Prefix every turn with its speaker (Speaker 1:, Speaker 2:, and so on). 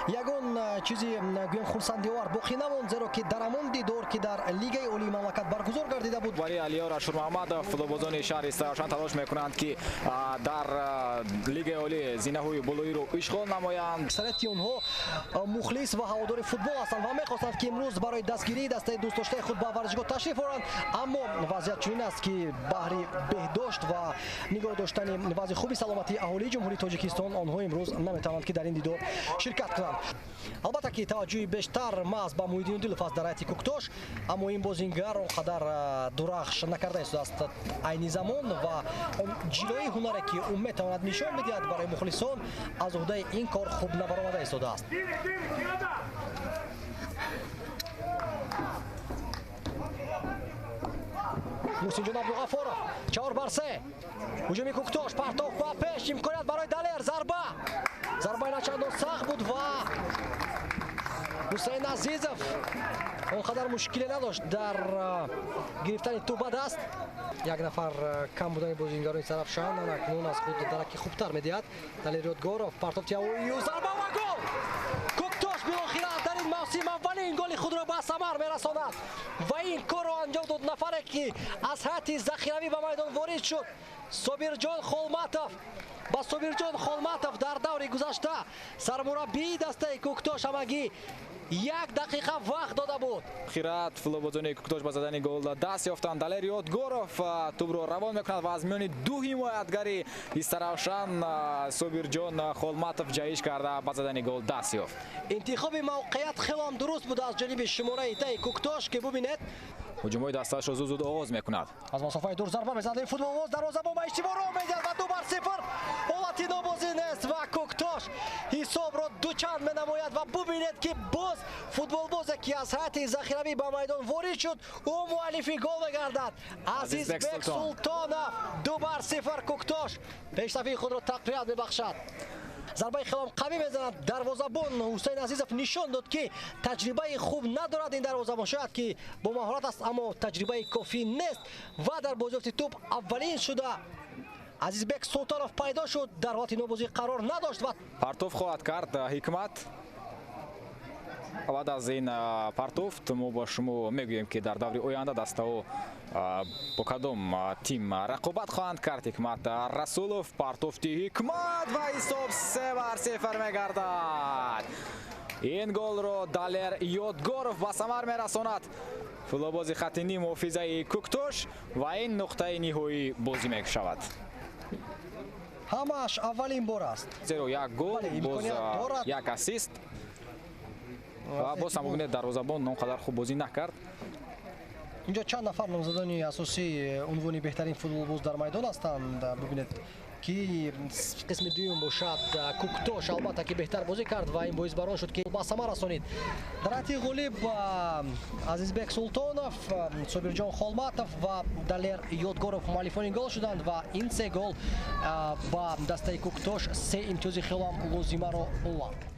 Speaker 1: Ягон чизи гӯем хурсандиовар боқӣ намонд, зеро ки дар ҳамон дидор, ки дар Лигаи Олии мамлакат баргузор гардида буд.
Speaker 2: Вале Алиёр Ашурмуҳаммадов, футболбозони шаҳри Истаравшан талош мекунанд, ки дар Лигаи Олӣ зинаҳои болоиро ишғол намоянд.
Speaker 1: Аксарияти онҳо мухлис ва ҳаводори футбол ҳастанд ва мехостанд, ки имрӯз барои дастгирии дастаи дӯстдоштаи худ ба варзишгоҳ ташриф оранд, аммо вазъият чунин аст, ки баҳри беҳдошт ва нигоҳ доштани вазъи хуби саломатии аҳолии Ҷумҳурии Тоҷикистон онҳо имрӯз наметавонанд, ки дар ин дидор ширкат кунанд. Албатта, ки таваҷҷӯҳи бештар маҳз ба Муҳиддин Одилов аст дар ҳайати Кӯктош, аммо ин бозингар он қадар дурахш накарда истодааст айни замон ва он ҷилои ҳунаре, ки ӯ метавонад нишон бидиҳад барои мухлисон, аз уҳдаи ин кор хуб набаромада истодааст. Муҳсинҷон Абдуғафоров, 4-3. Ҳуҷуми Кӯктош, партоф ба пеш, имконият барои Далер, зарба. Зарбаи начандон сахт буд ва Ҳусейн Азизов он қадар мушкиле надошт дар гирифтани тӯб ба даст. Як нафар кам будани бозингарони Сарафшан акнун аз худ дараки хубтар медиҳад. Далер Ёдгоров, партофти ҳавоию зарба ва гол! Кӯктош билохира дар ин мавсим аввалин голи худро ба самар мерасонад ва ин корро анҷом дод нафаре, ки аз ҳайати захиравӣ ба майдон ворид шуд, Собирҷон Холматов. Ба Собирҷон Холматов дар даври гузашта сармураббии дастаи Кӯктош ҳамагӣ 1 дақиқа вақт дода буд.
Speaker 2: Хират футболбозони Кӯктош ба задани гол даст ёфтанд. Далер Ёдгоров тӯбро равон мекунад ва аз миёни ду ҳимоятгари Истаравшан Собирҷон Холматов ҷаҳиш карда ба задани гол даст ёфт.
Speaker 1: Интихоби мавқеият хеле дуруст буд аз ҷониби шумораи даҳи Кӯктош, ки бубинед,
Speaker 2: ҳуҷумҳои дастаашро зуд зуд оғоз мекунад.
Speaker 1: Аз масофаи дур зарба мезанад ин футболбоз, дарвозабон ба иштибоҳ роҳ медиҳад ва 2-0. Ҳолати нобозӣ нест ва Кӯктош ҳисобро дучанд менамояд ва бубинед, ки боз футболбозе, ки аз ҳайати захиравӣ ба майдон ворид шуд, ӯ муаллифи гол мегардад. Азизбек Султонов, 2-0. Кӯктош пешсафии худро тақвият мебахшад. Зарбаи хелом қавӣ мезанад дарвозабон. Ҳусейн Азизов нишон дод, ки таҷрибаи хуб надорад ин дарвозабон. Шояд ки бо маҳорат аст, аммо таҷрибаи кофӣ нест ва дар бозёфти тӯб аввалин шуда Азизбек Султонов пайдо шуд, дар ҳолати нобозӣ қарор надошт ва
Speaker 2: партоф хоҳад кард Ҳикмат. Баъд аз ин партофт мо ба шумо мегӯем, ки дар даври оянда дастаҳо бо кадом тим рақобат хоҳанд кард. Ҳикмат Расулов, партофти Ҳикмат ва ҳисоб 3-0 мегардад. Ин голро Далер Ёдгоров ба самар мерасонад. Футболбози хатти ним муҳофизаи Кӯктош ва ин нуқтаи ниҳоии бозӣ мешавад.
Speaker 1: Ҳамааш аввалин бор аст.
Speaker 2: Зеро як гол, боз як ассист ва боз ҳам бубинед, дарвозабон он қадар хуб бозӣ накард.
Speaker 1: Инҷо чанд нафар номзадони асосии унвони беҳтарин футболбоз дар майдон ҳастанд. Бубинед, ки қисми дуюм бошад, Кӯктош албатта ки беҳтар бозӣ кард ва ин боис бар он шуд, ки ба самар расонид. Дар ҳайати ғолиб Азизбек Султонов, Собирҷон Холматов ва Далер Ёдгоров муаллифони гол шуданд ва ин се гол ба дастаи Кӯктош се имтиёзи хелам лозимаро овард.